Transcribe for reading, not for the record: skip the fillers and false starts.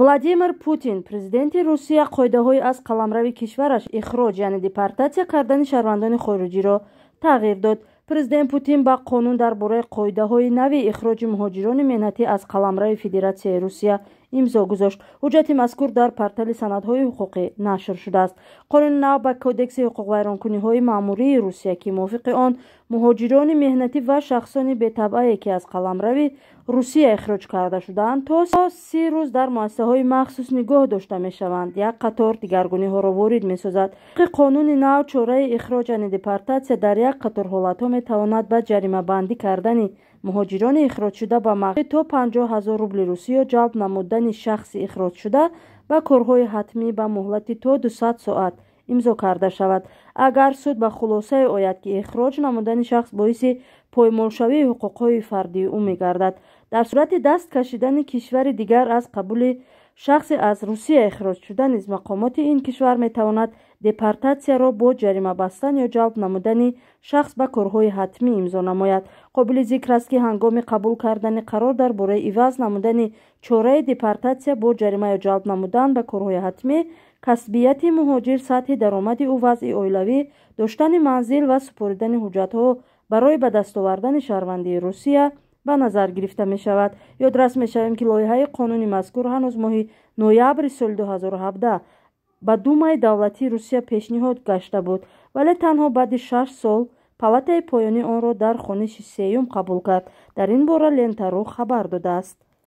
Владимир Путин, президенти Русия, қоидаҳои аз қаламрави кишвараш ихроҷ, яъне депортатсия кардани шаҳрвандони хориҷиро тағйир дод. Президент Путин ба қонун дар бораи қоидаҳои нави ихроҷи муҳоҷирони меҳнатӣ аз қаламрави Федератсияи Русия имзо гузошт. Ҳуҷҷати мазкур дар портали санадҳои ҳуқуқӣ нашр шудааст. Қонуни нав ба Кодекси ҳуқуқвайронкуниҳои маъмурии Русия, ки мувофиқи он муҳоҷирони меҳнатӣ ва шахсони бетабъае, ки аз қаламрави Русия ихроҷ карда шудаанд, то 30 рӯз дар муассисаҳои махсус нигоҳ дошта мешаванд, як қатор дигаргуниҳоро ворид месозад. Тибқи қонуни нав, чораи ихроҷ, яъне депортатсия, дар як қатор ҳолатҳо метавонад ба ҷаримабандӣ кардани муҳоҷирони ихроҷшуда ба маблағи то 50 000 рубли русӣ ё ҷалб намудани шахси ихроҷшуда ба корҳои ҳатмӣ ба муҳлати то 200 соат имзо карда шавад, агар суд ба хулосае ояд, ки ихроҷ намудани шахс боиси поймолшавии ҳуқуқҳои фардии ӯ мегардад. Дар сурати даст кашидани кишвари дигар аз қабули шахсе аз Русия ихроҷшуда низ мақомоти ин кишвар метавонад депортатсияро бо ҷарима бастан ё ҷалб намудани шахс ба корҳои ҳатмӣ имзо намояд. Қобили зикр аст, ки ҳангоми қабул кардани қарор дар бораи иваз намудани чораи депортатсия бо ҷарима ё ҷалб намудан ба корҳои ҳатмӣ, касбияти муҳоҷир, сатҳи даромади ӯ, вазъи оилавӣ, доштани манзил ва супоридани ҳуҷҷатҳо барои ба даст овардани шаҳрвандии Русия ба назар гирифта мешавад. Ёдрас мешавем, ки лоиҳаи қонуни мазкур ҳанӯз моҳи ноябри соли 2017 ба Думаи давлатии Русия пешниҳод гашта буд, вале танҳо баъди 6 сол палатаи поёнӣ онро дар хониши сеюм қабул кард. Дар ин бора Лентару хабар додааст.